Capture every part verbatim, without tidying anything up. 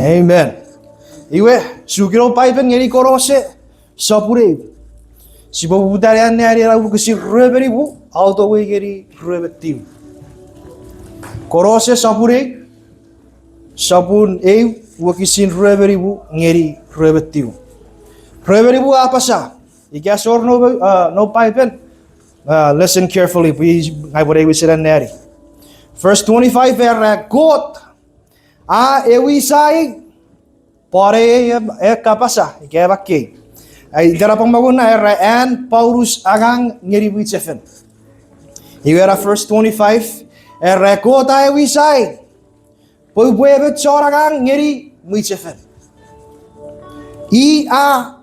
Amen. Iwe, suki non Paipen ngeni Kolose sopun eu. Sipwe poputa ne anneani ena wokisin rue me nimu, autowei ngeni rue me tiu. Kolose sopun eu, sopun eu, wokisin rue me nimu ngeni rue me tiu. Rue me nimu a apasa, ika esor no, uh, no Paipen, uh, listen carefully, pwe ngang upwe ne wisen anneani. Verse twenty-five era, Kot a ewisa ei, pwan ei, e, e kapasa, ika makkei. Ai, itenapen monguna era an Paulus angang ngeni mwichefen. Iwe era verse twenty-five, era Kot a ewisa ei, pwe upwe emon chon angang ngeni mwichefen. I a,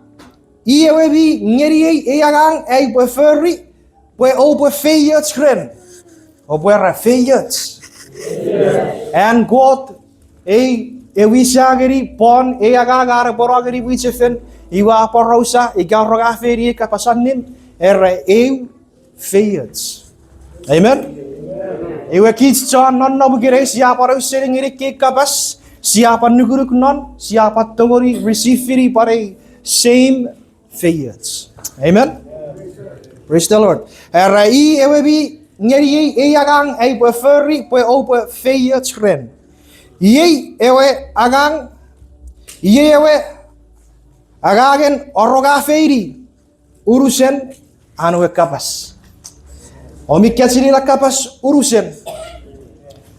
i ewe mi ngeniei ei angang ai upwe fori, pwe oupwe feioch ren. Oupwe era feioch. An Kot ei ewisa ngeni pwan ei angang an epwe no ngeni mwichefen, iwe a aporausa ika rongafeini ei kapas allim, era eu feioch. Amen. Iwe kich chon nonnom ikenai sia pwan ausening ngeni ekkei kapas, sia pwan nukunuk non, sia pwan tongeni receive-ini pwan ei same feioch. Amen. Praise the Lord. Era i ewe mi ngeniei ei angang ai upwe fori pwe oupwe feioch ren. Iei ewe angang, iei ewe angangen arongafeini unusen an we kapas. Omi kachini na kapas unusen.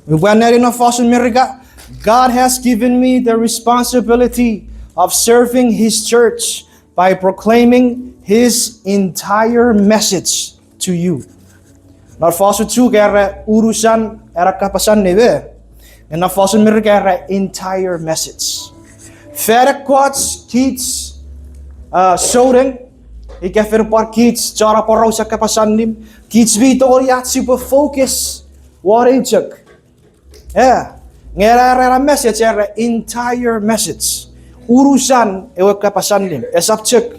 Upwe anneani non fosun Merika, God has given me the responsibility of serving his church by proclaiming his entire message to you. Non fosun Chuuk era unusan ena kapas allim, nge non fosun Merika era entire message. Fan ekkoch kich, uh, souneng, ika fen pwan kich chon aporausa kapas allim, kich mi tongeni ach sipwe focus won eu chok. Eh, nge ena, ena message era entire message. Unusan ewe kapas allim. Esap chok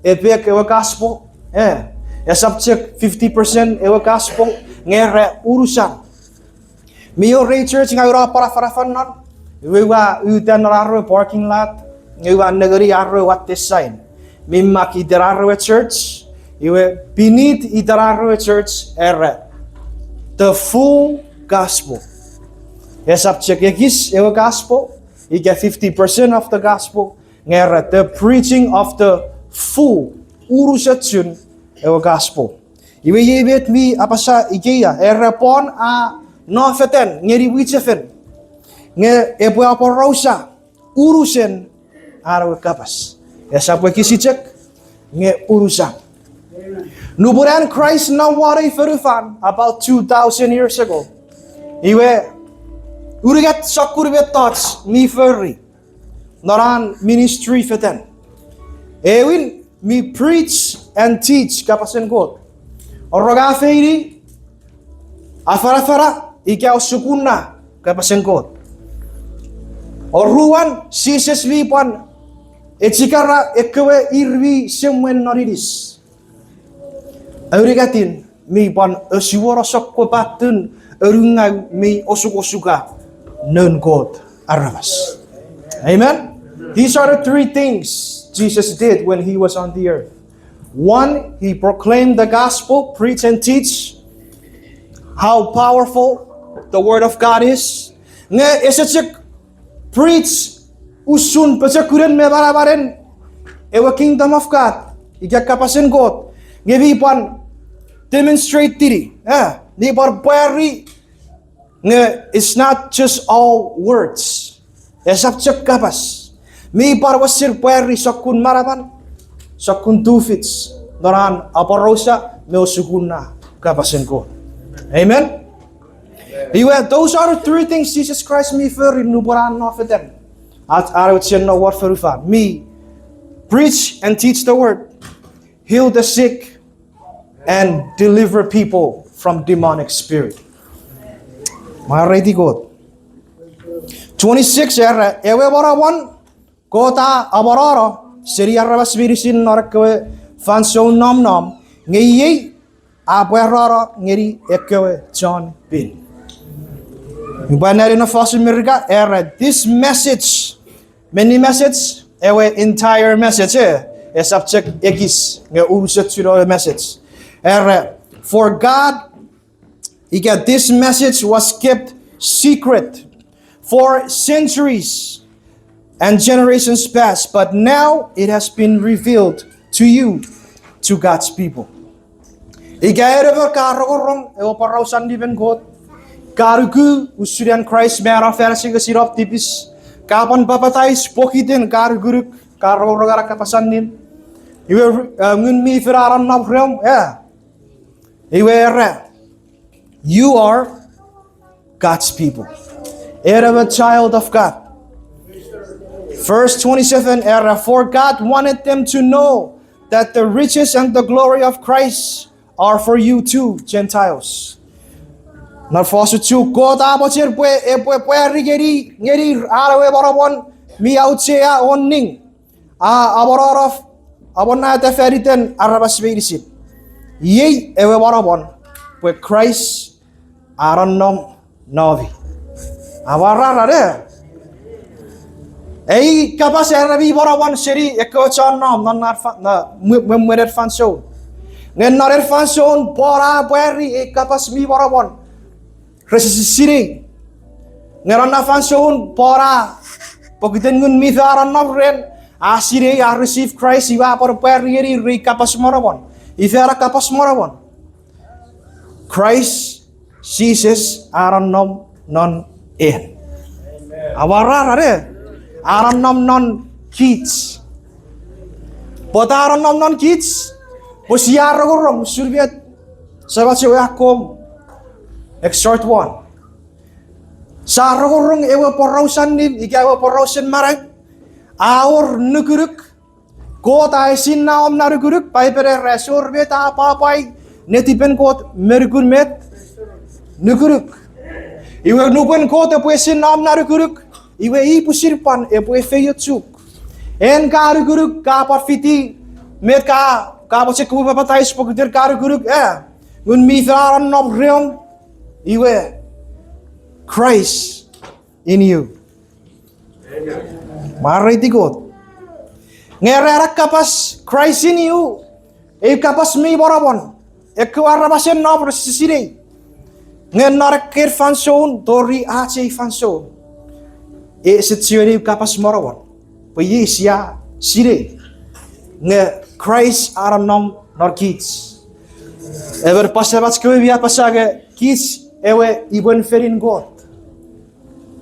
epek ewe gospel. Eh, esap chok fifty percent ewe gospel. Nge era unusan. Mi wor ei church ngang ua pwan afanafan non. Iwe ua uta non ar we parking lot. Nge ua nengeni ar we watte sign mi mak iten ar we church. Iwe beneath iten ar we church era the full gospel. Esap chok ekis ewe gospel, ika fifty percent of the gospel, nge era the preaching of the full, unusochun ewe gospel. Iwe iei met mi apasa ikeia, era pwan a no fetan ngeni mwichefen, nge epwe aporausa unusen an we kapas. Esap ekis chok, nge unusan. Nupwen an Kraist no won ei fonufan about two thousand years ago, iwe unungat sokkun mettoch mi fori non an ministry fetan. Ewin mi preach and teach kapasen Kot. Arongafeini, afanafana ika osukuna kapasen Kot. Oruan, Jises mi pwan echikara ekkewe ir mi semwen non inis. Aunungatin, mi pwan osuwono sokkopaten anungau mi osukosuka noun Kot aramas. Amen? These are the three things Jesus did when he was on the earth. One, he proclaimed the gospel, preach and teach how powerful the word of God is. Nge ese chok preach usun pochokunen me manamanen ewe kingdom of God, ika kapasen Kot, nge mi pwan demonstrate-ini, eh, mi pwan pwari, nge it's not just all words. Esap chok kapas. Mi pwan wesen pwari sokkun manaman, sokkun tufich, non an aporausa me osukuna kapasen Kot. Amen? Iwe, those are the three things Jesus Christ mi fori nupwen an no fetan. At, an we chen no won fonufan. Mi preach and teach the word, heal the sick, and deliver people from demonic spirit. Mwareiti Kot. Twenty-six era, ewe manauan Kot a amanano seni aramas meinisin non ekkewe fansoun nomnom, nge iei a pwarano ngeni ekkewe chon pin. Upwe anneani non fosun Merika, era, this message, many message, ewe entire message, e, esap chok ekis, nge unusochuno message. Era, for God, ika this message was kept secret for centuries and generations past, but now it has been revealed to you, to God's people. Ika en emon ka rongorong ewe poraus allimen Kot, ka nuku usun an Kraist mano fan asengesin om tipis, ka pwan papatais pokiten ka nukunuk, ka rongorong ena kapas allim, iwe, eh, Ngun mi Fel a nonnom reom, eh, iwe era, you are God's people. En emon child of God. Verse twenty-seven era, for God wanted them to know that the riches and the glory of Christ are for you too, Gentiles. Non fosun Chuuk, Kot a mochen pwe epwe pwari ngeni, ngenir an ewe monomon mi auchea won ning, a, a mononof, a monnata fan iten aramas meinisin. Iei ewe monomon, pwe Kraist a nonnom nomi. Amwarara, e? Ei kapas era mi monomon seni ekkewe chon nom non, non fa-, na, mwe-, mwe-, mwen ei fansoun. Nge non ei fansoun Paul a pwari ei kapas mi monomon. Rese sinei. Nge non na fansoun Paul a, pokiten Ngun mi Fel a nonnom ren, a sinei, a receive Christ, iwe a pwan pwari ngeni ei kapas monomon. Ifa ena kapas monomon? Kraist Jises a nonnom non en. Amwarara, e? A nonnom non kich. Pwata a nonnom non kich? Pwe sia rongorong usun met Semach ewe akkom exhort won. Sia rongorong ewe poraus allim ika ewe porausen manau. A wor nukunuk. Kot a esinna om na nukunuk, Paipen era ese wor met a apwapwai netipen Kot me nukun met? Nukunuk. Iwe nupwen Kot epwe esinna om na nukunuk, iwe i pwisin pwan epwe efeiochuk. En ka nukunuk, ka pwan fiti met ka, ka mochen kopwe papatais pokiten ka nukunuk, e, Ngun mi Fel a nonnom reom, iwe Christ in you. Mwareiti Kot. Nge era ena kapas Christ in you, ei kapas mi monomon. Ekkewe aramasen nom rese sinei. Nge non ekkei fansoun tori ach ei fansoun, ese chiwen eu kapas monomon. Pwe iei sia sinei nge Kraist a nonnom non kich. Emon pwan Semach kewe mi apasa nge kich ewe imwen fenin Kot.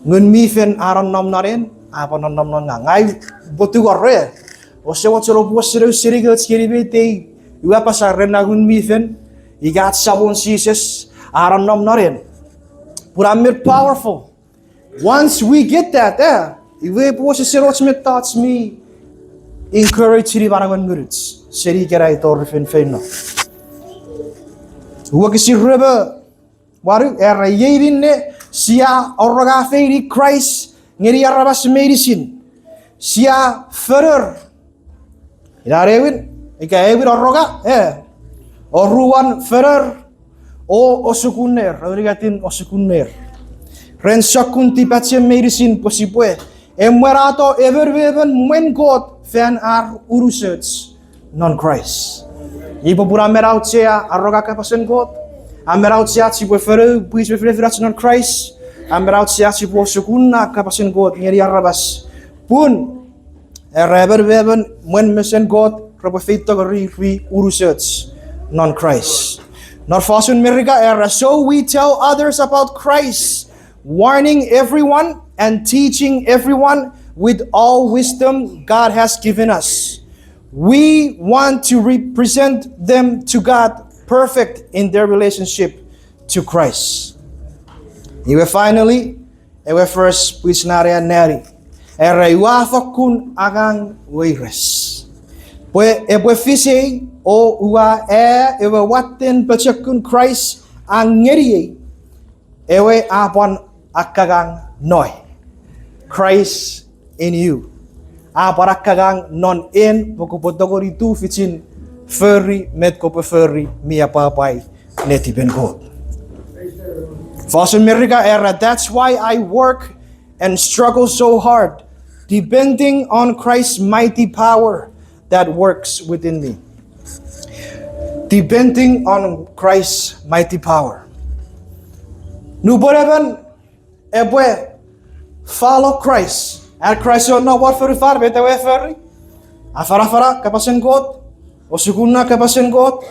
Ngun mi Fel a nonnom non en, a pwan nonnom non ngang. Ngang upwe tungor, e, ouse mochen oupwe sense ngeni och ngeni met ei ua apasa ren na Ngun mi Fel, ika ach Samon Jises a nonnom non en. Pun a men powerful. Once we get that, e, iwe epwe wesewesen och mettoch mi encourage-ini manauen ngunuch seni ikenai tori feinfeino. Wokisin rue me wanu era, iei minne sia aronga feini Kraist ngeni aramas meinisin. Sia fofor. Ina ewin, ika ewin aronga, e, oruan fofor, o osukunner, aunungatin osukunner ren sokkun tipachem meinisin pwe sipwe emwenato emon me emon mwen Kot fan ar unusoch non Kraist. Iei popun a men auchea aronga kapasen Kot. A men auchea sipwe fonou pwiich me fefinach non Kraist. A men auchea sipwe osukunna kapasen Kot ngeni aramas. Pun era emon me emon mwen mesen Kot repwe feito ngoriri unusoch non Kraist. Non fosun Merika era, so we tell others about Christ, warning everyone and teaching everyone with all wisdom God has given us. We want to represent them to God, perfect in their relationship to Christ. Iwe finally, ewe verse pwiich na anneani, era, ua fokkun angang weires pwe epwe fisei, o ua aea ewe watten pochokun Kraist a ngeniei, ewe a pwan akkangang noi. Christ in you. A pwan akkangang non en pwe kopwe tongeni tufichin fori met kopwe fori mi apwapwai netipen Kot. Fosun Merika era, that's why I work and struggle so hard, depending on Christ's mighty power that works within me. Depending on Christ's mighty power. Nupwen emon epwe follow Christ, an Kraist o no won fonufan, met ewe a fori? Afanafana kapasen Kot, asukuna kapasen Kot,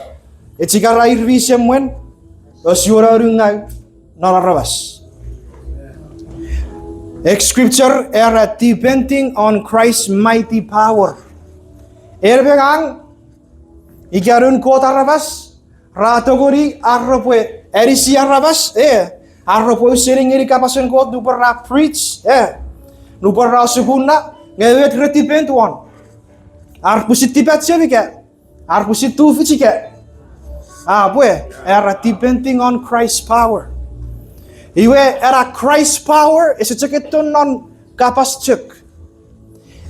echikara ir mi semwen, asuona ngunungau non aramas. Ek scripture era depending on Christ's mighty power. En me ngang, ika noun Kot aramas, ra tongeni ar repwe anisi aramas, e, ar repwe ausening ngeni kapasen Kot nupwen ra preach, e, nupwen ra sukuna, nge met re depend won? Ar pwisin tipachem ika, ar pwisin tufich ika. A pwe, era depending on Christ's power. Iwe, ena Christ power ese chok etto non kapas chok.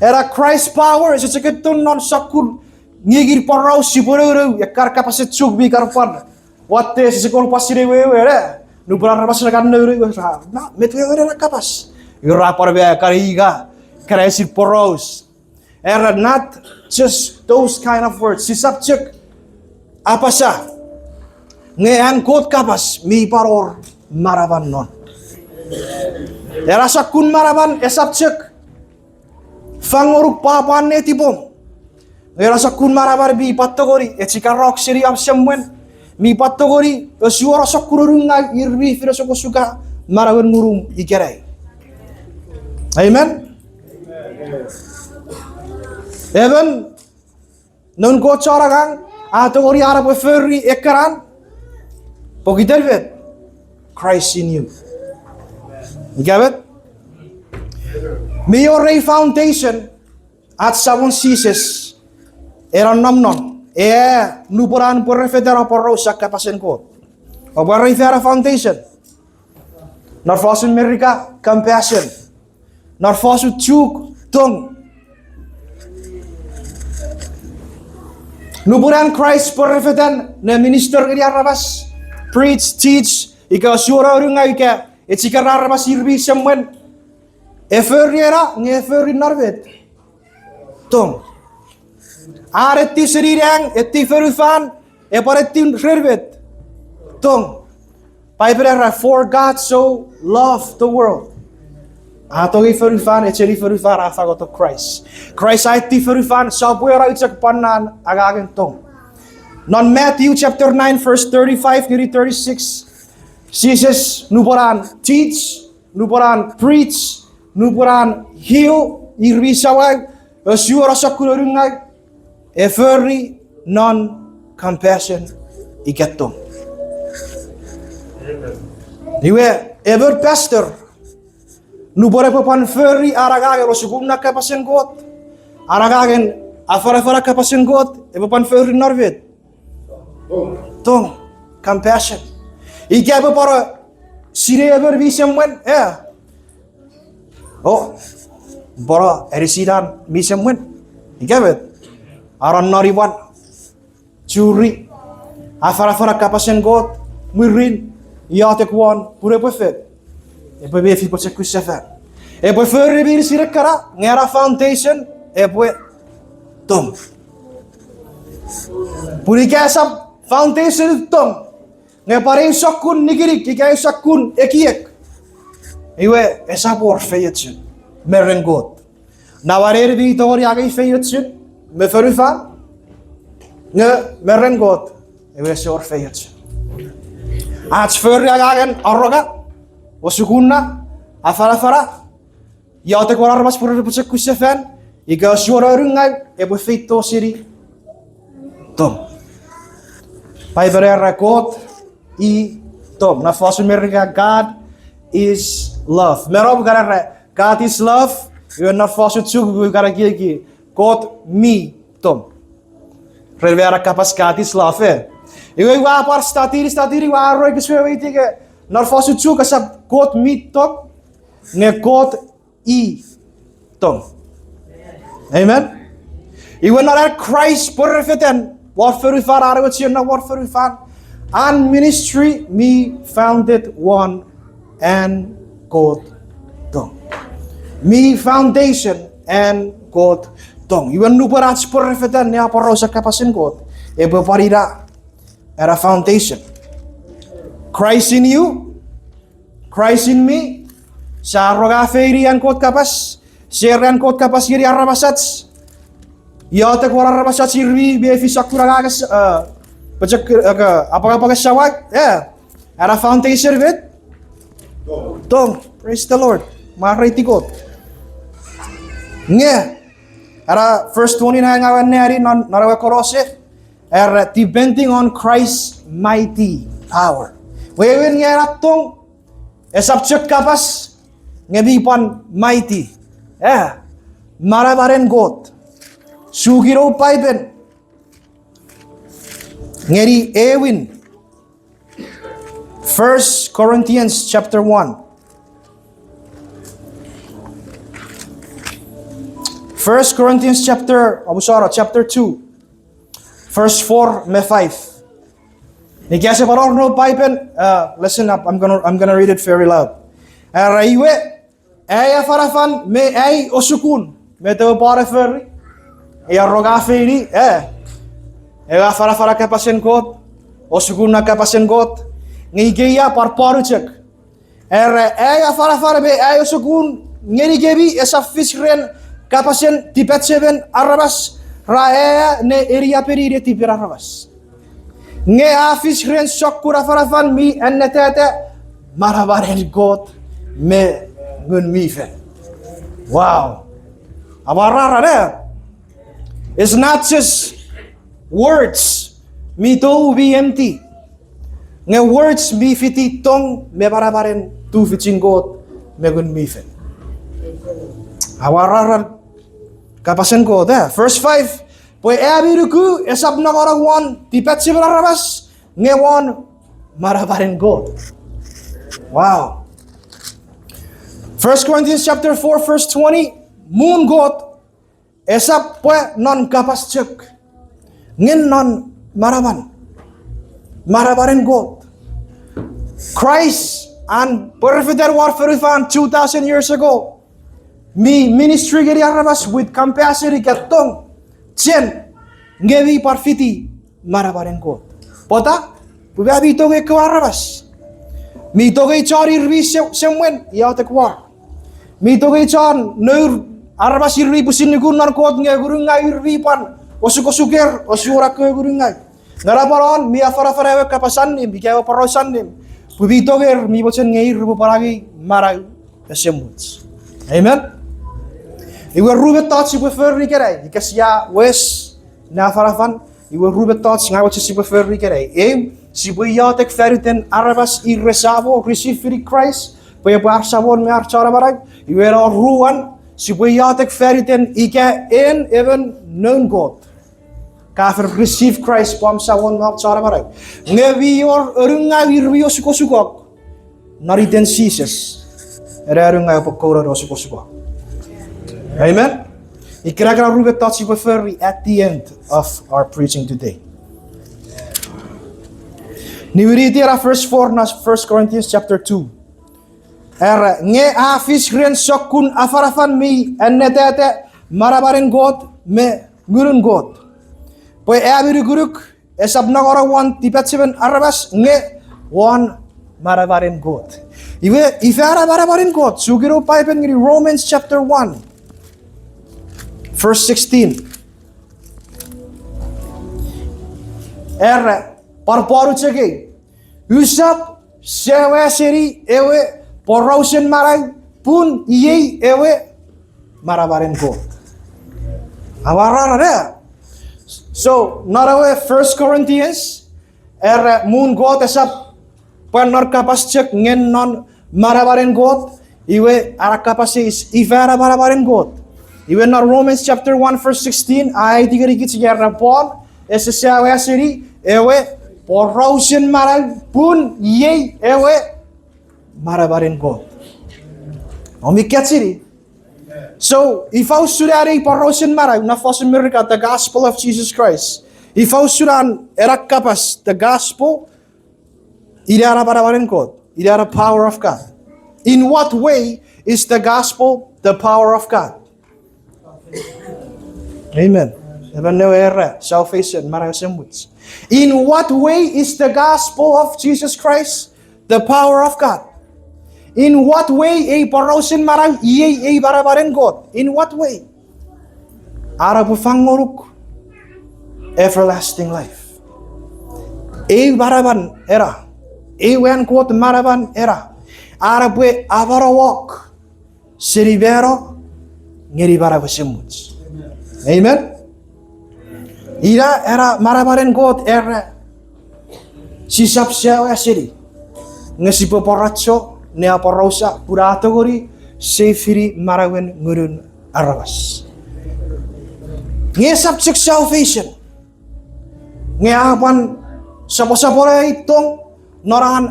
Ena Christ power ese chok etto non sokkun ngingin poraus sipwe nounou, ekkana kapasen Chuuk mi kan pwan watte sise kon pwan sinei wewen, e. Nupwen aramas ra kan nounou, ra, na, met wewen ena kapas? Ira pwan me kan iga, kan esin poraus. Era not just those kind of words. Sisap chok apasa, nge an Kot kapas mi pwan wor manaman non. Ena sokkun manaman esap chok fangonuk pwapwan netipom. Nge ena sokkun manaman mi pwan tongeni echikarok seni om semwen. Mi pwan tongeni asuona sokkun ngunungau ir mi fen osukosuka manauen ngunum ikenai. Amen? Emon noun Kot chon angang a tongeni an epwe fori ekkanan pokiten met? Christ in you. Ika met? Mi wor ei foundation ach Samon Jises e nonnom non, e, nupwen an pwarefetan o porausa kapasen Kot. Oupwe ereni fan foundation. Non fosun Merika, compassion. Non fosun Chuuk, tong. Nupwen an Kraist pwarefetan ne minister ngeni aramas, preach, teach, ika asuona ngunungau ika echikara aramas ir mi semwen, e fori ena, nge e fori non met? Tong. An eti seni nang, eti fonufan, e pwan eti ren met? Tong. Paipen era, for God so loved the world. A tongei fonufan, echeni fonufan, a fangoto Kraist. Kraist a eti fonufan, sopweno chok pwan non angangen tong. Non Matthew chapter nine, verse thirty-five ngeni thirty-six, Jises nupwen an teach, nupwen an preach, nupwen an heal ir mi samau, asuona sokkun ngunungau, e fori non compassion ika tong. Iwe, emon pastor, nupwen epwe pwan fori an angangen osukuna kapasen Kot, an angangen afanafana kapasen Kot, epwe pwan fori non met? Tong, compassion. Ika epwe pwan sinei emon mi semwen, e, o, pwan anisi an mi semwen. Ika met? Anon non imwan, churi, afanafana kapasen Kot, mwirin, iotek won, pun epwe fet, epwe mefi pochokun sefan. Epwe fori meinisin ekkana, nge ena foundation epwe tong. Pun ika esap foundation tong, nge pwan eu sokkun nikinik ika eu sokkun ekiek, iwe esap wor feiochun me ren Kot. Namanam mi tongeni angei feiochun me fonufan, nge me ren Kot, ewe ese wor feiochun. Ach fori angangen aronga, osukuna, afanafana, iotek won aramas pwe repwe pochokun sefan, ika asuona ngunungau, epwe feito seni tong. Paipen era Kot i tong. Non fosun Merika, God is love. Me nom kan era, God is love, iwe non fosun Chuuk iwe kan ekieki, Kot mi tong. Ren me ena kapas God is love, e. Iwe ua pwan study, study, ua rong ekis weweiti ika non fosun Chuuk esap Kot mi tong, nge Kot i tong. Amen? Iwe non an Kraist pwarefetan won fonufan, an ewe chien non won fonufan, an ministry mi founded won an Kot tong. Mi foundation an Kot tong. Iwe nupwen ach pwarefetan ne aporausa kapasen Kot, epwe pwan ina, ena foundation. Christ in you, Christ in me. Sia rongafeini an Kot kapas, share an Kot kapas ngeni aramasach. Iotek won aramasach ir mi mefi sokkun anganges, pochok, apwangapwangen samau, e, ena foundation met? Tong. Praise the Lord. Mwareiti Kot. Nge, ena verse twenty-nine nga ua anneani non, non ewe Kolose, era depending on Christ's mighty power. Wewen nge ena tong, esap chok kapas, nge mi pwan mighty. E, manamanen Kot. Sukino Paipen ngeni ewin. First Corinthians chapter one. First Corinthians chapter, omusano, chapter two, verse four me five. Ika ese pwan wor noum Paipen, uh, listen up, I'm gonna, I'm gonna read it very loud. Era iwe, ai afanafan me ai osukun, met ewe Paul a fori, ia rongafeini, e, ewe afanafana kapasen Kot, osukuna kapasen Kot, nge ikei a pwan pwonuchok. Era ai afanafan me ai osukun ngenikemi esap fis ren kapasen tipachemen aramas ra aea ne eniapeni netipen aramas. Nge a fis ren sokkun afanafan mi annetata manamanen Kot me Ngun mi Fel. Wow. Amwararen, e? It's not just words mi tou mi empty. Nge words mi fiti tong me manamanen tufichin Kot me Ngun mi Fel. Amwararen kapasen Kot, e? Verse five, pwe ami nuku esap nongonong won tipachemen aramas, nge won manamanen Kot. Wow. First Corinthians chapter four, verse twenty, muun Kot esap pwe non kapas chok, nge non manaman, manamanen Kot. Christ an pwarefetan won fonufan two thousand years ago, mi ministry ngeni aramas with compassion ika tong, chen, nge mi pwan fiti manamanen Kot. Pwata? Pwe mi tongei ekkewe aramas. Mi tongei chon ir mi se-, semwen, iotek war. Mi tongei chon nour aramas ir mi pwisin nuku non Kot nge ngunungau ir mi pwan osukosuker, osuona kewe ngunungau. Nge napanapan mi afanafana ewe kapas allim, ika ewe poraus allim, pwe mi tonger mi mochen nge ir repwe pwan angei manau esemuch. Amen? Iwe ru mettoch sipwe fori ikenai, ika sia wes ne afanafan, iwe ru mettoch ngang mochen sipwe fori ikenai. Eu, sipwe iotek faniten aramas ir resamo receive-ini Kraist pwe epwe ar Samon me ar Chon Amanau. Iwe non ruan, sipwe iotek faniten ika en emon noun Kot ka fen receive Kraist pwe om Samon me om Chon Amanau. Nge mi wor ngunungau ir mi osukosukok. Non iten Jises, ena ngunungau epwe kouno ne osukosukok. Amen? Ikkena ekkena ru mettoch sipwe fori at the end of our preaching today. Niwiniti ena verse four non First Corinthians chapter two. Era, nge a fis ren sokkun afanafan mi annetata manamanen Kot me Ngunun Kot, pwe ami nukunuk esap nongonong won tipachemen aramas nge won manamanen Kot. Iwe, ifa ena manamanen Kot? Sukino Paipen ngeni Romans chapter one, verse sixteen. Era, pwan pwonu chok ei, usap sewaseni ewe porausen manau, pun iei ewe manamanen Kot. Amwararen, e? So, non ewe First Corinthians, era muun Kot esap pwe non kapas chok nge non manamanen Kot, iwe ena kapas eis, ifa ena manamanen Kot? Iwe non Romans chapter one verse sixteen, a aiti ngenikich ika era Paul ese sewaseni ewe porausen manau pun iei ewe manamanen Kot. Omi kechini. So, ifa usun an ei porausen manau, non fosun Merika, the gospel of Jesus Christ? Ifa usun an ena kapas, the gospel, ina ena manamanen Kot, ina ena power of God? In what way is the gospel the power of God? Amen. Emon ewe era, salvation, manau esemuch. In what way is the gospel of Jesus Christ the power of God? In what way ei porausen manau iei ei manamanen Kot? In what way? An epwe fangonuk everlasting life. Ei manaman ena, ei an Kot manaman ena, an epwe amanauok seni mano ngeni manau esemuch. Amen. Ina ena manamanen Kot era, sisap saw seni, nge sipwe pworacho ne aporausa pun a tongeni seifini manauen ngunun aramas. Nge esap chok salvation, nge a pwan soposopono ei tong non an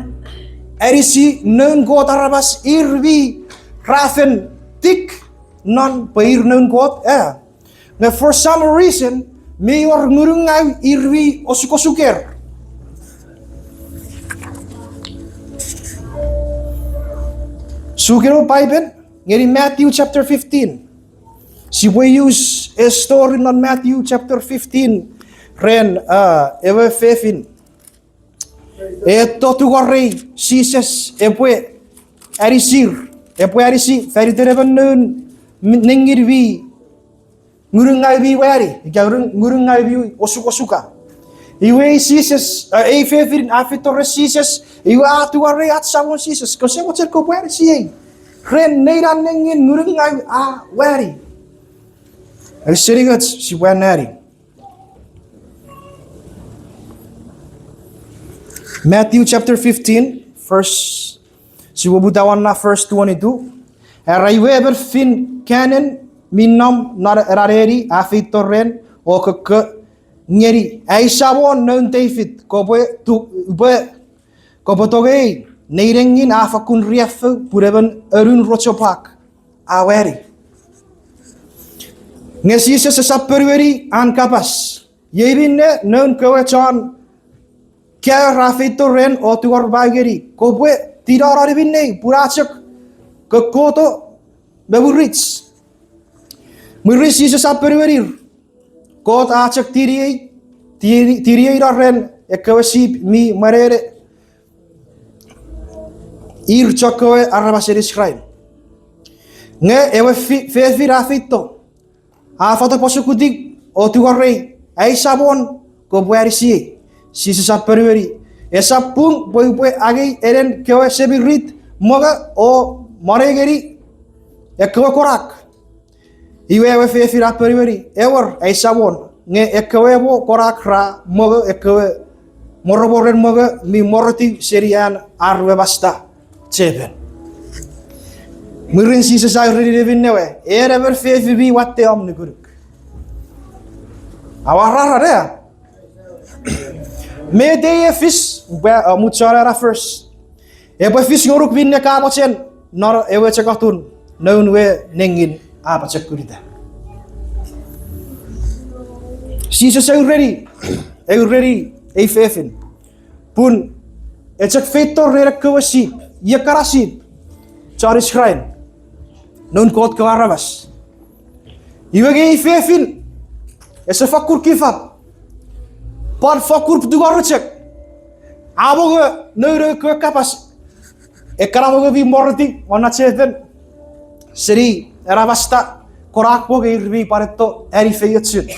anisi noun Kot aramas ir mi ra fen tik non pwe ir noun Kot, e. Nge for some reason, mi wor ngunungau ir mi osukosuker. Sukeno Paipen ngeni Matthew chapter fifteen. Sipwe use a story non Matthew chapter fifteen ren, a, ewe fefin. Eto tungorei Jises epwe anisir, epwe anisi faniten emon noun nengin mi ngunungau mi wani, ika ngunungau mi osukosuka. Iwe Jises, a, ei fefin a feito ren Jises, iwe a tungorei ach Samon Jises, kose mochen kopwe anisiei ren nein an nengin ngunungau a wani. Ausening och sipwe anneani. Matthew chapter fifteen, verse, sipwe mutawanna verse twenty-two. Era iwe emon fin Canaan mi nom non ena neni a feito ren o kokko ngeni, ai Samon noun David, kopwe tu-, pwe, kopwe tongei, nei nengin a fakkun riaffou pun emon anun rochopwak a wani. Nge Jises esap ponueni an kapas. Iei minne noun kewe chon kaeo ra feito ren o tungor pau ngeni, kopwe tinano niwinei pun a chok kokkoto me mwirich. Mwirin Jises a ponuenir, Kot a chok tiniei, tini-, tiniei no ren ekkewe sip mi mwanene, ir chokkewe aramasen Israel. Nge ewe fi-, fefin a feito, a fatoposukuti o tungorei, ai Samon, kopwe anisiei. Jises a ponueni, esap pung pwe upwe angei enen kewe semirit mongo o monei ngeni ekkewe konak. Iwe ewe fefin a ponueni, ewer, ai Samon, nge ekkewe mo konak ra mongo ekkewe moromoren mongo mi moroti seni an ar we masta chepen. Mwirin Jises a ureni neminnewe, en emon fefin mi watte om nukunuk. Amwararen a. Met ei e fis, pwe, a, muchon ena verse. Epwe fis ngonuk minne ka mochen, non ewe chok atun noun we nengin a pochokunita. Jises a ureni, a ureni ei fefin. Pun e chok feito ren ekkewe sip, iei ekkana sip, chon Israel, noun Kot kewe aramas. Iwe nge ei fefin, ese fakkun give up. Pwan fakkun tungor chok. A mongo noun kewe kapas. Ekkana mongo mi moroti, won na chepen. Seni ena masta, konak mongo ir mi pwan etto ani feiochun.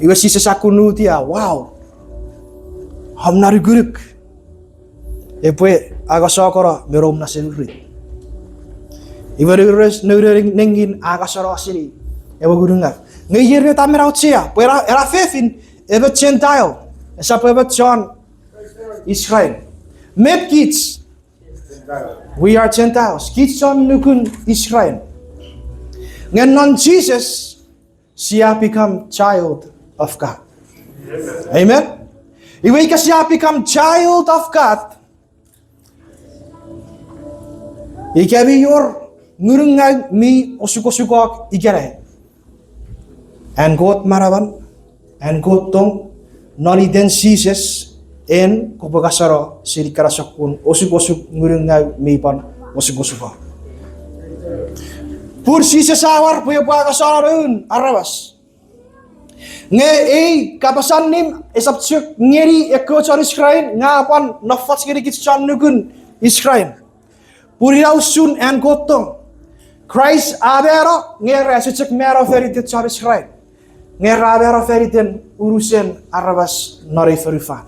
Iwe Jises a kunnuti a, wow. Om na nukunuk epwe angasokono me nom na semirit. Iwe noun we nengin a angasano seni ewe ngunungau. Nge iei met a men auchea, pwe ena, ena fefin, emon Gentile, esap emon chon Israel. Met kich? We are Gentiles. Kich chon nukun Israel. Nge non Jises, sia become child of God. Amen? Iwe ika sia become child of God, ika mi wor ngunungau mi osukosukok ikenai, an Kot manaman, an Kot tong, non iten Jises, En kopwe kasano seni kana sokkun osukosuk ngunungau mi pwan osukosuka. Pun Jises a war pwe epwe akasano noun aramas. Nge ei kapas allim esap chok ngeni ekkewe chon Israel, nge a pwan nofoch ngenikich chon nukun Israel. Pun ina usun an Kot tong. Kraist a mano, nge ra ese chok mano faniten chon Israel, nge ra mano faniten unusen aramas non ei fonufan.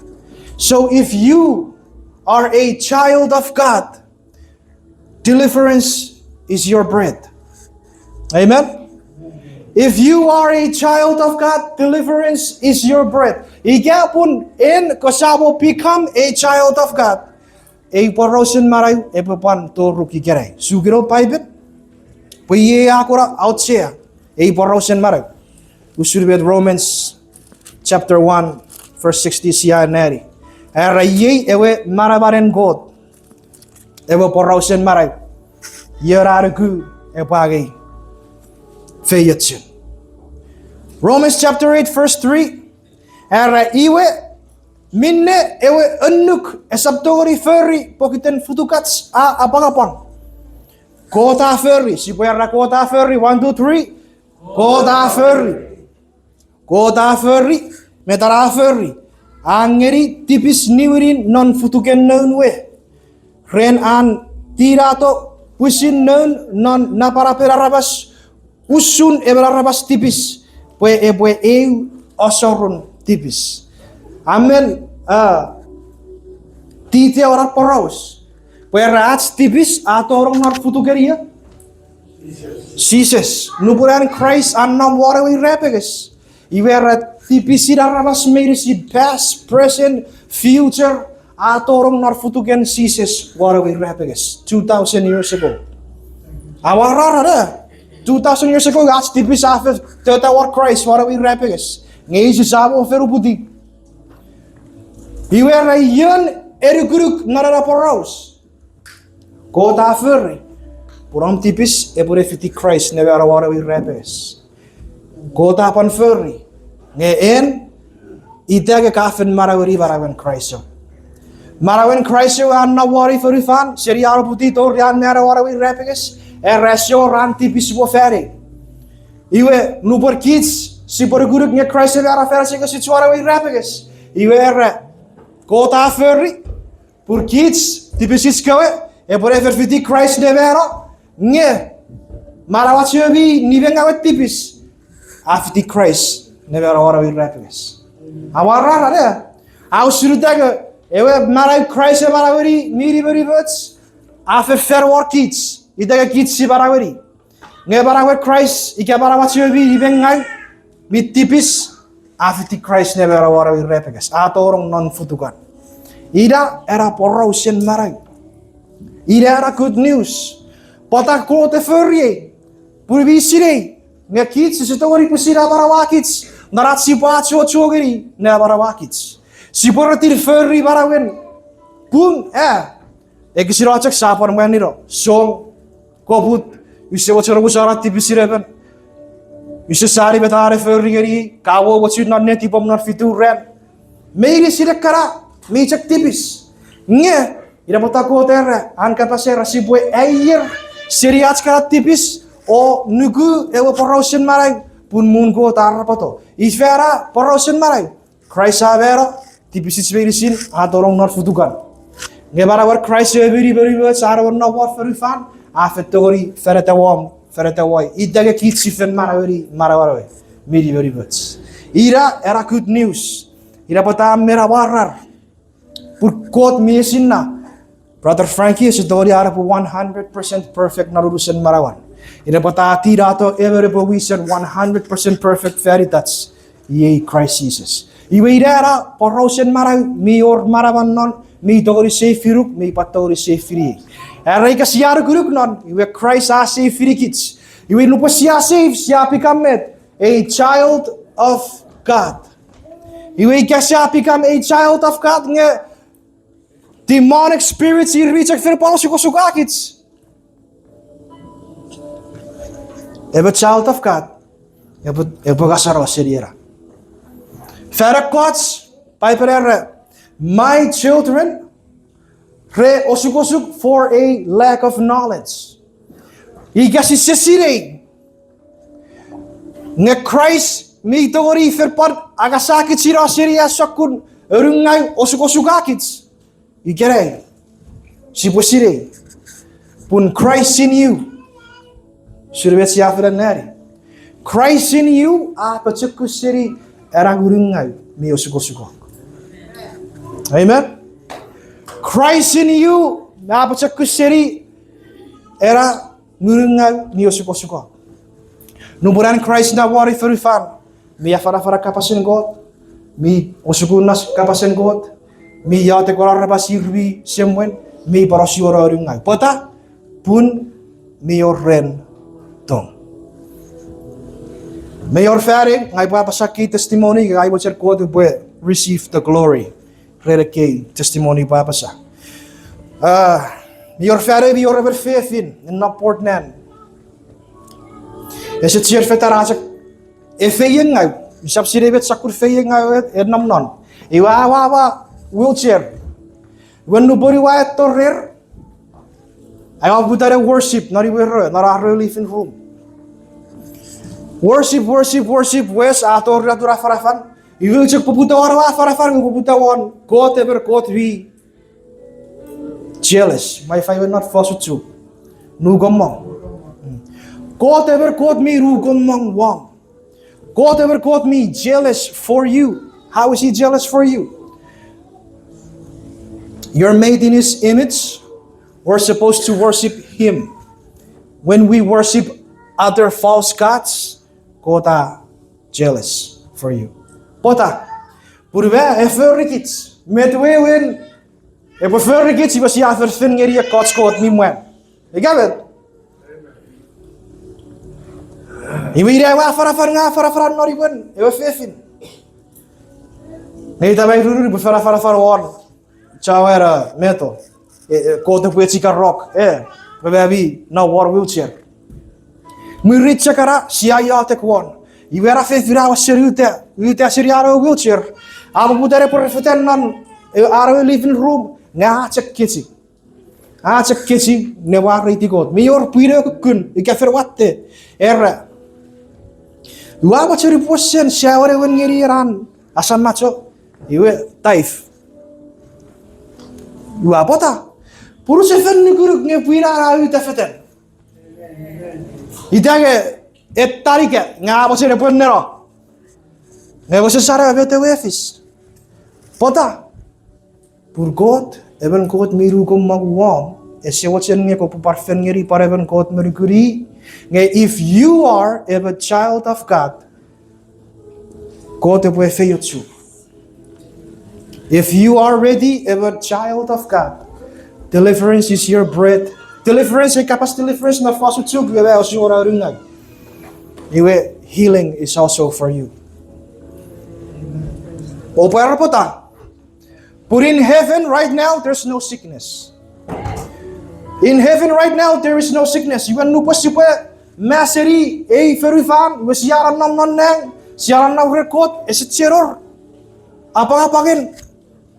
So if you are a child of God, deliverance is your bread. Amen? If you are a child of God, deliverance is your bread. Ika pun en kosamo become a child of God, ei porausen manau epwe pwan toruk ikenai. Sukino Paipen pwe iei a kuna auchea ei porausen manau. Usun met Romans chapter one, verse sixteen sia anneani. Era iei ewe manamanen Kot, ewe porausen manau. Ion a nuku epwe angei feiochun. Romans chapter eight, verse three. Era iwe, minne ewe annuk esap tongeni fori pokiten futukach a apwangapwang, Kot a fori. Sipwe era Kot a fori, one, two, three. Kot a fori. Kot a fori, met a fori? A ngeni tipis niwinin non futuken noun we, ren an tinato pwisin noun non napanapen aramas, usun emon aramas tipis, pwe epwe eu asorun tipis. Amen. A, tite ena poraus pwe era ach tipis a tonong non futuken ia? Jises. Nupwen an Kraist a nom won ewe irapenges, iwe era tipisin aramas meinisin, past, present, future, a tonong non futuken Jises won ewe irapenges two thousand years ago. Amwarar, two thousand years ago ach tipis a fen tota won Kraist won ewe irapenges, nge Jises a mo fen uputiw. Iwe era ion e nukunuk non ena poraus? Kot a fori pun om tipis epwe ne fiti Kraist ne mano won ewe irapenges. Kot a pwan fori, nge en, ita nge ka fen manaueni manauen Kraist. Manauen Kraist ewe a nom won ei fonufan seni an uputiw tori an mano won ewe irapenges, era ese wor an tipis mo fan ei. Iwe nupwen kich sipwe nukunuk nge Kraist e mano fan asengesich won ewe irapenges, iwe era Kot a fori pun kich tipisich kewe epwe ne fen fiti Kraist ne mano, nge manauach ewe mi nimengawen tipis a fiti Kraist ne mano won ewe irapenges. Amwarar, a usun ita nge ewe manau Kraist e manaueni mi nimenimoch a fen fan won kich, ita nge kich si manaueni. Nge manauen Kraist ika manauach ewe mi nimengau, mi tipis, a fiti Kraist ne mano won ewe irapenges, a tonong non futukan. Ina ena porausen manau. Ina ena good news. Pwata Kot e fori ei? Pun mi sinei nge kich sise tongeni pwisin amanauakich non ach sipwe achocho ngeni ne amanauakich. Sipwe retin fori manauen pung, a, ekisino chok sia pwan mwanino, song, koput, use mochen omusano tipisin emon, use sani met a ne fori ngeniei, ka mochen non netipom non fitu ran. Meinisin ekkana mi chok tipis. Nge ina pwata Kot era an kapas era sipwe aier seni ach kana tipis o nuku ewe porausen manau, pun muun Kot a arapoto. Ifa ena porausen manau? Kraist a mano, tipisich meinisin a tonong non futukan. Nge manauen Kraist ewe mi nimenimoch a nom won fonufan, a fen tongeni faneta wom, faneta woi, ita nge kich si fen manaueni manauan ewe mi nimenimoch. Ina ena good news. Ina pwata a men amwarar. Pun Kot mi esinna. Brother Frankie ese tongeni an epwe one hundred percent perfect non unusen manauan. Ina pwata a tinato emon epwe wisen one hundred percent perfect fan itach, iei Christ Jesus. Iwe ina ena porausen manau mi wor manaman non, mi tongeni save-inuk, mi pwan tongeni save-ini. Era ika sia nukunuk non, iwe Christ a save-inikich. Iwe nupwen sia save, sia become met? A child of God. Iwe ika sia become a child of God nge demonic spirits ir mi chok fen pwan osukosukakich. Epwe child of God, epwe, epwe ngaseno seni ena. Fan ekkoch, Paipen era, My children, re osukosuk for a lack of knowledge. Ika sise sinei nge Kraist mi tongeni fen pwan angasakichino seni an sokkun anungau osukosukakich. Ikenai, sipwe sinei pun Christ in you. Suri met sia fen anneani. Christ in you a pochokun seni ena ngunungau mi osukosukok. Amen. Christ in you a pochokun seni ena ngunungau mi osukosukok. Nupwen an Kraist na won fonufan, mi afanafana kapasen Kot, mi osukuna kapasen Kot, mi iotek won aramas ir mi semwen, mi pwan osuono anungau. Pwata? Pun mi wor ren tong. Mi wor fan ei, ngang upwe apasa kei testimony, ngang mochen Kot epwe receive the glory ren ekkei testimony upwe apasa. Ah, mi wor fan ei, mi wor emon fefin non Portland. Ese chiwen fetan, a chok efeiengau. Usap sinei met sokkun feiengau e nom non. Iwe a wawa wheelchair. Iwe nupwen ua eto rer, aua poputa ne worship non imwer, non ar living room. Worship, worship, worship, wes a tori atun afanafan. Iwe chok poputa won afanafan, iwe poputa won Kot, emon Kot mi jealous. Mwa ifa iwe non fosun Chuuk, nukommong. Kot emon Kot mi nukommong wom. Kot emon Kot mi jealous for you. How is he jealous for you? You're made in his image. We're supposed to worship him. When we worship other false gods, Kot a jealous for you. Pwata? Pun iwe a forikich. Met wewen epwe forikich? Iwe sia fen fen ngeni ekkoch kot mi mwan. Ika met? Iwe ina ewe afanafan ngang afanafan non imwen ewe fefin. Nge ita mei ruru pwe afanafan won chawana meto. E, e, Kot epwe echikarok, e, pwe mami non wheelchair. Mwirin chok ena sia iotek won, iwe ena fefin a wesen uta, uta seni an ewe wheelchair. A poputa ne pwerefetan non, e, an ewe living room, nge a chok kechiw. A chok kechiw ne mwareiti Kot. Mi wor pwin ewe kukkun ika fen watte, era, ua mochen upwe sen sawan ewe ngeni ena asamacho, iwe tithe. Ua pwata? Pun use fen nukunuk nge pwin a uta fetan. Ita nge etan ika nge a mochen epwe neno. Nge wesen sara met ewe a fis. Pwata? Pun Kot emon Kot mi nukommong wom, ese mochen nge kopwe pwan fen ngeni pwan emon kot me nukuni. Nge if you are a child of God, Kot epwe efeiochuk. If you are ready, a child of God, deliverance is your bread. Deliverance, ei kapas deliverance non fosun Chuuk, iwe a osuona unungat. Iwe healing is also for you. Oupwe era pwata? But in heaven right now, there's no sickness. In heaven right now, there is no sickness. Iwe nupwen sipwe maseni ei fonufan, iwe sia nonnom non nang, sia nonnom ren Kot, ese chiwen wor apwangapwangen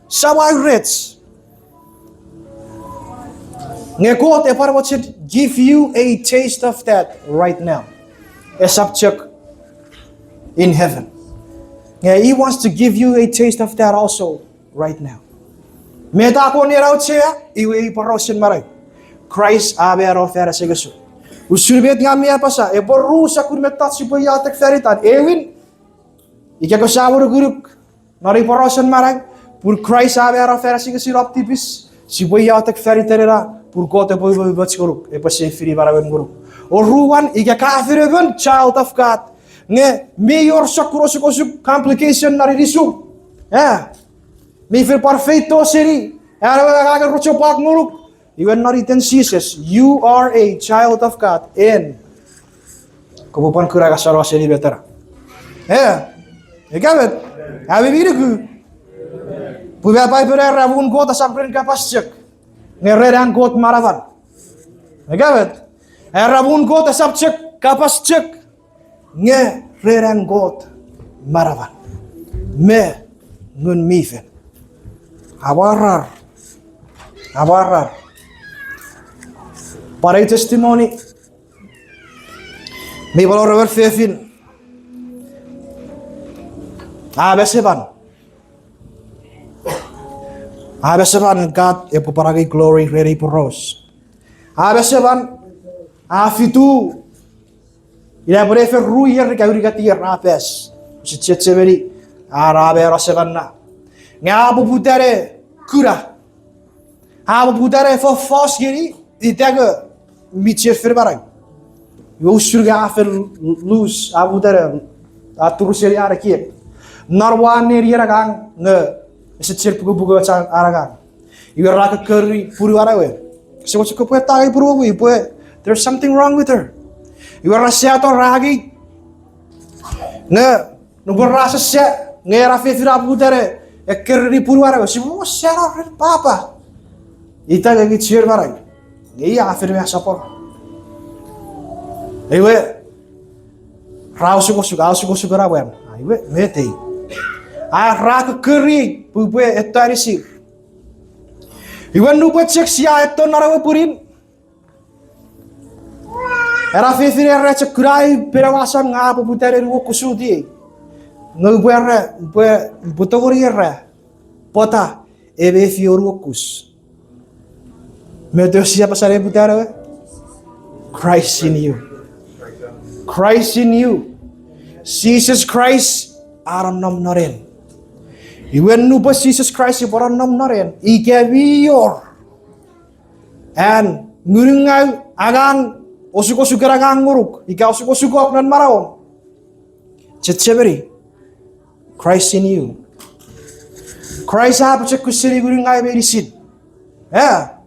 samau rech. Nge Kot epwe mochen give you a taste of that right now. Esap chok in heaven. Nge he wants to give you a taste of that also right now. Met a kon ena auchea, iwe ei porausen manau. Kraist a mano fan asengesin. Usun met ngang mi apasa, epwe ru sokkun mettoch sipwe iotek fan itan. Ewin, ika kose monukunuk non ei porausen manau, pun Kraist a mano fan asengesin om tipis, sipwe iotek fan iten ena, pun Kot epwe umoumoch ngonuk, epwe sefini manauen ngonuk. Oruan, ika ka fen emon child of God, nge mi wor sokkun osukosuk, complication non inisum, e, mi fen pwan feito seni an ewe angangen rochopwak ngonuk, iwe non iten Jises, you are a child of God, en kopwe pwan kuna ngaseno seni met ena. E, ika met, ami mi nuku? Pwe Paipen a era muun Kot esap ren kapas chok, nge ren an Kot manaman. Ika met, era muun Kot esap chok kapas chok, nge ren an Kot manaman me Ngun mi Fel. Amwarar. Amwarar. Pwan ei testimony. Mi pwan wor emon fefin. A meseman. A meseman God epwe pwan angei glory ren ei poraus. A meseman. A fitu. Ina pwe ne fen ru ier ika unungat ier a pass. Use chechemeni. A, a mano seman na. Nge a poputa ne kuna. A poputa ne fofos ngeni, ita nge mi chuen fen manau. Iwe usun nge a fen lose, a poputa ne, a turu seni an ekiek. Non wan nenien angang nge ese chuen pukupuku och an angang. Iwe ra kokkori punuan ewe. Ese mochen kopwe tongei punuan we pwe there's something wrong with her. Iwe ra sato ra angei. Nge nupwen ra sasa, nge ena fefin a poputa ne ekkerini punuan ewe, sipwe mo sano ren papa. Ita nge mi chuen manau. Nge ia a fen me asapor. Iwe, ra osukosuk, a osukosuk ena mwan. A, iwe, met ei. A ra kokkori, pwe upwe eto anisir. Iwe nupwen chok sia eto non ewe pwinin, ena fefin era chok kuna ei pene wasam nge a poputa ne nuokusiti ei. Nge upwe era, upwe, upwe tongeni era pwata e mefi onuokus. Met ewe sia apasa ne poputa ewe? Christ in you. Christ in you. Jises Kraist a nonnom non en. Iwe nupwen Jises Kraist epwe nonnom non en, ika mi wor an ngunungau angang, osukosuken angang ngonuk ika osukosukok non manauom, chechemeni, Christ in you. Kraist a pochokun seni ngunungau meinisin. A,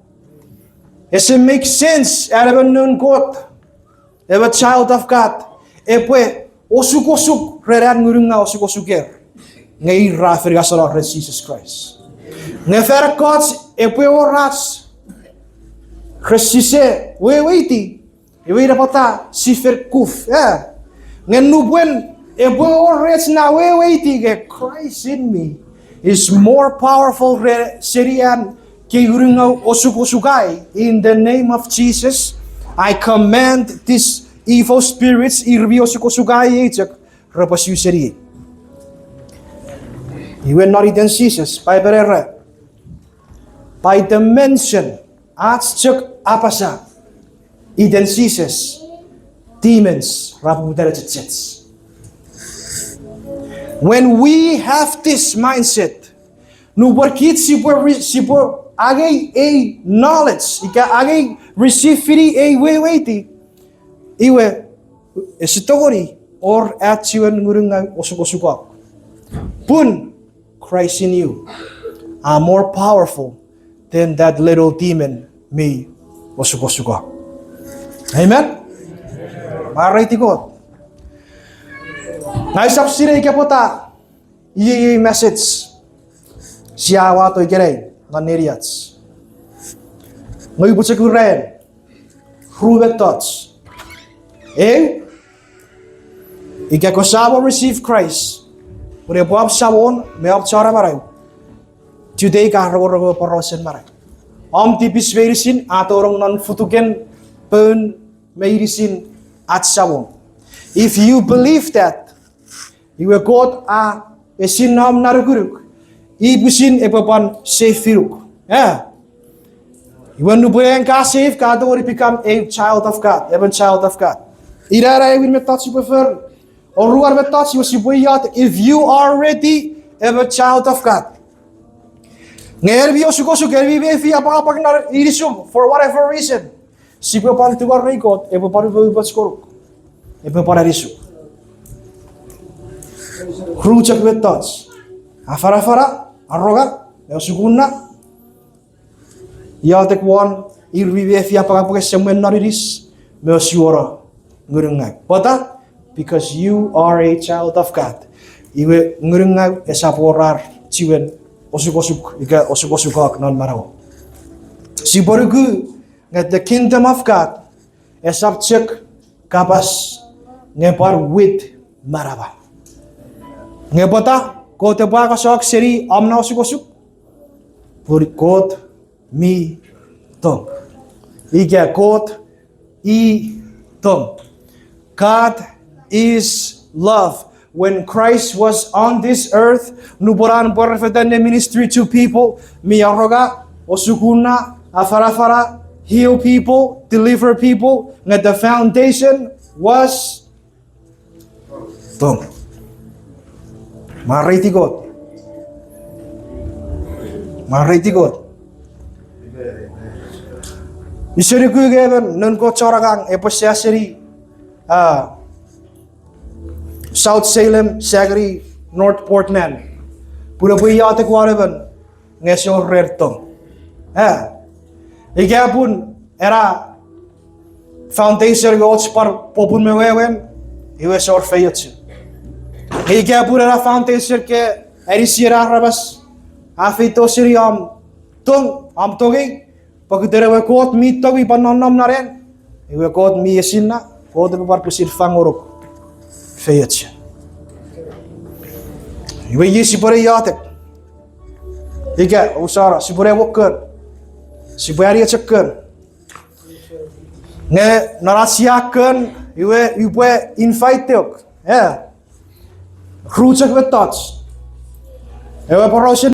ese make sense an emon noun Kot, emon child of God, epwe osukosuk ren an ngunungau osukosuker. Nge ir ra fen ngaseno ren Jises Kraist. Nge fan ekkoch epwe wor ach re sise weweiti, iwe ina pwata si fen kuf, a. Nge nupwen epwe wor rech na weweiti nge Christ in me is more powerful re-, seni an kei ngunungau osukosukai, in the name of Jesus, I command these evil spirits, ir mi osukosukai ei chok, repwe su seniei. Iwe non iten Jises, Paipen era, by the mention, ach chok apasa iten Jises, demons ra poputa ne chechech. When we have this mindset, nupwen kich sipwe re-, sipwe angei ei knowledge, ika angei receive-ini ei weweiti, iwe, ese tongeni wor ach chiwen ngunungau osukosukok. Pun Christ in you are more powerful than that little demon mi osukosukok. Amen? Mwareiti Kot. Ngang usap sinei ika pwata iei, iei message sia wato ikenai non neniach. Nge upwe chok ura ru mettoch. Eu, ika ka sap receive Christ pun epwe om Samon me om Chon Amanau, today ka rongorong ewe porausen manau. Om tipis meinisin a tonong non futuken poun meinisin ach Samon. If you believe that, iwe Kot a esinna om nanukunuk, i pwisin epwe pwan save-inuk. A, iwe nupwen en ka save, ka tongeni become a child of God, emon child of God. Ina ena ewin mettoch sipwe fori. Oruan mettoch iwe sipwe iotek, if you are ready, emon child of God. Nge en mi osukosuk, en mi mefi apwangapwang non inisum for whatever reason, sipwe pwan tungorei Kot epwe pwan umoumoch ngonuk, epwe pwan anisuk. Ru chok mettoch: afanafana, aronga, me osukuna. Iotek won ir mi mefi apwangapwang, semwen non inis, me osuono ngunungau. Pwata? Because you are a child of God. Iwe ngunungau esap wor ar chiwen osukosuk ika osukosukok non manauom. Sipwe nuku nge the kingdom of God esap chok kapas, nge pwan wit manaman. Nge pwata Kot epwe angasok seni om na osukosuk? Pun Kot mi tong. Ika Kot i tong. God is love. When Christ was on this earth, nupwen an pwarafetan ne ministry to people, mi aroga, osukuna, afanafana, heal people, deliver people, nge the foundation was tong. Mwareiti Kot. Mwareiti Kot. Ise nuku nge emon noun Kot chon angang epwe sa seni, ah, South Salem, sa ngeni North Portland. Pun epwe iotek won emon nge ese wor rer tong. Eh, ika pun ena foundation nge och pwan popun me wewen, iwe ese wor feiochun. Nge ika pun ena foundation ke anisi ena aramas a feito seni om tong, om tongei, pokiten ewe Kot mi tong mi pwan nonnom non en, iwe Kot mi esinna, Kot epwe pwan pwisin fangonuk feiochun. Iwe iei sipwene iotek. Ika, ousana, sipwene wor kon. Sipwe ani echo kon. Nge non ach sia kon, iwe upwe invite-ok. Eh. Ru chok mettoch. Ewe porausen